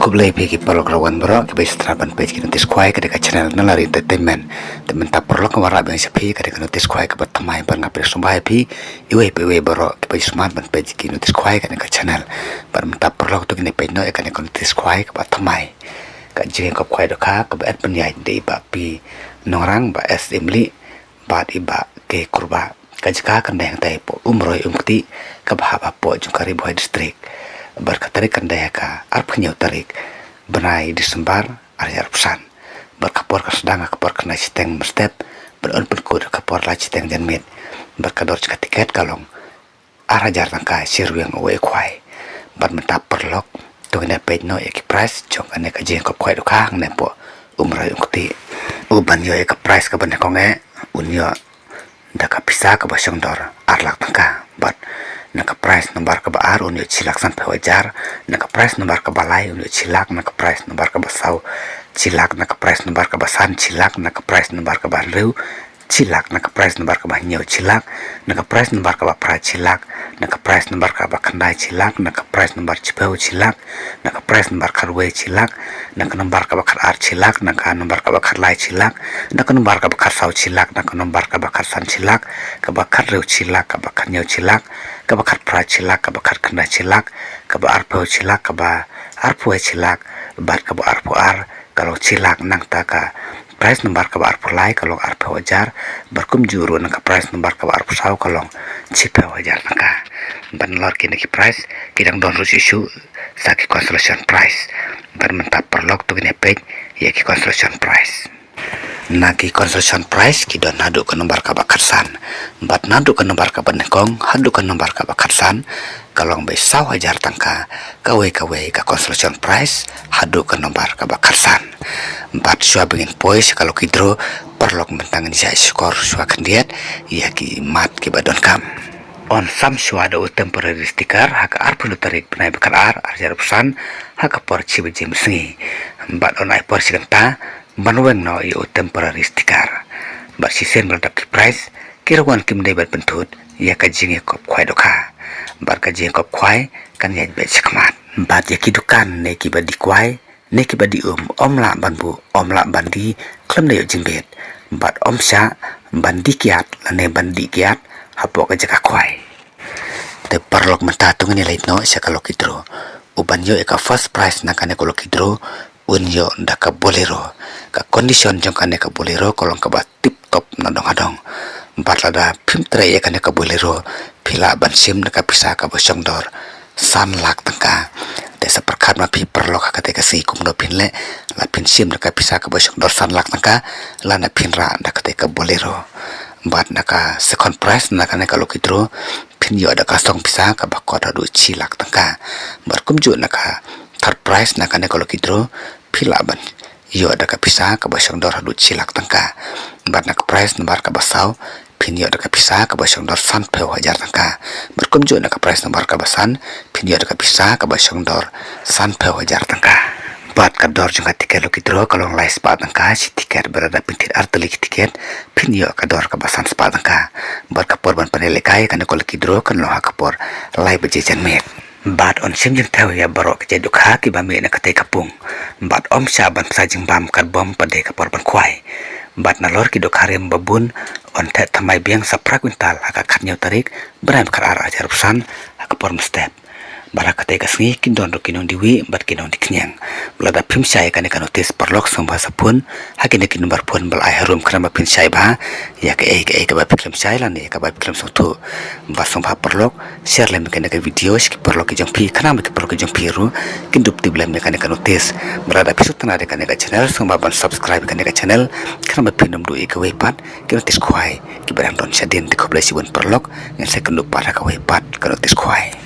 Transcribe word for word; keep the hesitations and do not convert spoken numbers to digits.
Khublei phi ki paralok ruh wan baroh kiba sngewtynnat ban peit ki notice khwai ka dei ka channel Nalari Entertainment. Te mynta paralok nga wanrah biang sha phi ka dei ka notice khwai kaba thymmai bad nga pyrshang ba ïa phi iwei pa iwei baroh kiba sngewtynnat ban peit ki notice khwai ka dei ka channel. Bad mynta paralok to ngin ïa peit noh ïa ka dei ka notice khwai kaba thymmai. Ka jingïakop khwai dohkha kaba et pynïaid da i Bah P. Nongrang, Bah S Imli bad i Bah K Kurbah. Ka jaka kan dei hangtai hapoh Umroi Umkti kaba hap hapoh jong ka Ri Bhoi District. Bad ka tarik kan dei ha ka arphew hynñiew tarik bnai December ar hajar arphew san. Bad ka por kan sdang ha ka por khyndai shiteng mynstep bad yn pynkut ha ka por lai shiteng janmiet. Bad ka dor jong ka tiket ka long ar hajar tyngka shi rwiang uwei u khwai. Bad mynta paralok to ngin ïa peit noh ïa ki prize jong kane ka jingïakop khwai dohkha hangne hapoh Umroi Umkti. U ban ïoh ïa ka prize kaba nyngkong eh un ïoh da ka pisa kaba shong dor ar lak tyngka. Bad na ka prize nombar kaba ar un ïoh shi lak sanphew hajar. Na ka prize nombar kaba lai un ïoh shi lak. Na ka prize nombar kaba saw shi lak. Na ka prize nombar kaba san shi lak. Na ka prize nombar kaba hynriew shi lak. Na ka prize nombar kaba hynñiew shi lak. Na ka prize nombar kaba phra shi lak. Na ka prize nombar kaba khyndai shi lak. Na ka prize nombar shiphew shi lak. Na ka prize nombar khatwei shi lak. Na ka nombar kaba khatar shi lak. Na ka nombar kaba khatlai shi lak. Na ka nombar kaba khatsaw shi lak. Na ka nombar kaba khatsan shi lak. Kaba khathynriew shi lak. Kaba khathynñiew shi lak. Kaba khatphra shi lak. Kaba khatkhyndai shi lak. Kaba arphew shi lak. Kaba arphew shi lak. Bad kaba arphew ar ka long shi lak. Nangta ka prize nombar kaba arphew lai ka long arphew hajar. Bad kumjuh ruh na ka prize nombar kaba arphew saw ka long shiphew hajar tyngka. Bad nalor kine ki prize ki dang don ruh shuh shuh sa ki consolation prize. Bad mynta paralok to ngin ïa peit ïa ki consolation prize. Na ki consolation prize ki don haduh ka nombar kaba khatsan. Bad naduh ka nombar kaba nyngkong haduh ka nombar kaba khatsan ka long beit saw hajar tyngka kawei kawei ka consolation prize haduh ka nombar kaba khatsan. Bad shuwa ba ngin poi sha ka lucky draw, paralok mynta ngin ïa shukor shuwa khyndiat ïa ki mat kiba donkam. Yn sam shuwa da u temporary sticker ha ka arphew tarik bnai ba khatar ar hajar arphew san ha ka por shi baje mynsngi. Bad yn ai por shi kynta ban weng noh ïa u temporary sticker. Bad shisien ba la dap ki prize, ki rangwan kim dei ban pynthut ïa ka jingïakop khwai dohkha. Bad ka jingïakop khwai kan ïaid beit shakhmat. Bad ïa ki dukan ne kiba die kwai ne kiba die um, ym lah ban buh, ym lah ban die khlem da ïoh jingbit. Bad ym shah ban die kiad lane ban die kiad hapoh ka jaka khwai. Te paralok mynta to ngin ïa leit noh sha ka lucky draw. U ban ïoh ïa ka first prize na kane ka lucky draw un ïoh da ka Bolero. Ka condition jong kane ka Bolero ka long kaba tip top na dong ha dong. Bad lada phim trei ïa kane ka Bolero phi lah ban shim da ka pisa kaba shong dor san lak tyngka. Te sa pyrkhat ma phi paralok ha kata ka sngi kumno phin leh, la phin shim da ka pisa kaba shong dor san lak tyngka lane phin rah da kata ka Bolero. Bad na ka second prize na kane ka lucky draw phin ïoh da ka song pisa kaba kot haduh shi lak tyngka. Bad kumjuh na ka third prize na kane ka lucky draw phi lah ban ïoh da ka pisa kaba shong dor haduh shi lak tyngka. Bad na ka prize nombar kaba saw phin ïoh da ka pisa kaba shong dor sanphew hajar tyngka. Bad kumjuh na ka prize nombar kaba san phin ïoh da ka pisa kaba shong dor sanphew hajar tyngka. Bad ka dor jong ka tiket lucky draw ka long lai spah tyngka shi tiket, bad lada phin thied ar tylli ki tiket phin ïoh ka dor kaba san spah tyngka. Bad ka por ban pynlehkai kane ka lucky draw kan long ha ka por lai baje janmiet. Bad yn shim jingthew ïa baroh ki jait dohkha kiba mih na katei ka pung. Bad ym shah ban pynshai jingbam katba ym pat dei ka por ban khwai. Bad nalor ki dohkha rim babun yn theh thymmai biang sa phra kwintal ha ka khathynñiew tarik bnai ba khatar ar hajar arphew san ha ka por mynstep. Bad ha katei ka sngi kin don ruh ki nongdie wieh bad ki nongdie khñiang. Bad lada phim shai ïa kane ka notice paralok sngewbha sa phone ha kine ki nombar phone ba la ai harum khnang ba phin shai bha ïa kaei kaei kaba phi khlem shai lane ïa kaba phi khlem sngewthuh. Bad sngewbha paralok share lem ïa kane ka video sha ki paralok ki jong phi khnang ba ki paralok ki jong phi ruh kin dup tip lem ïa kane ka notice. Bad lada phi sngewtynnat ïa kane ka channel sngewbha ban subscribe ïa kane ka channel khnang ba phin ym duh ïa kawei pat ki notice khwai kiba dang don shadien. Te khublei shibun paralok, ngin sa ïakynduh pat ha kawei pat ka notice khwai.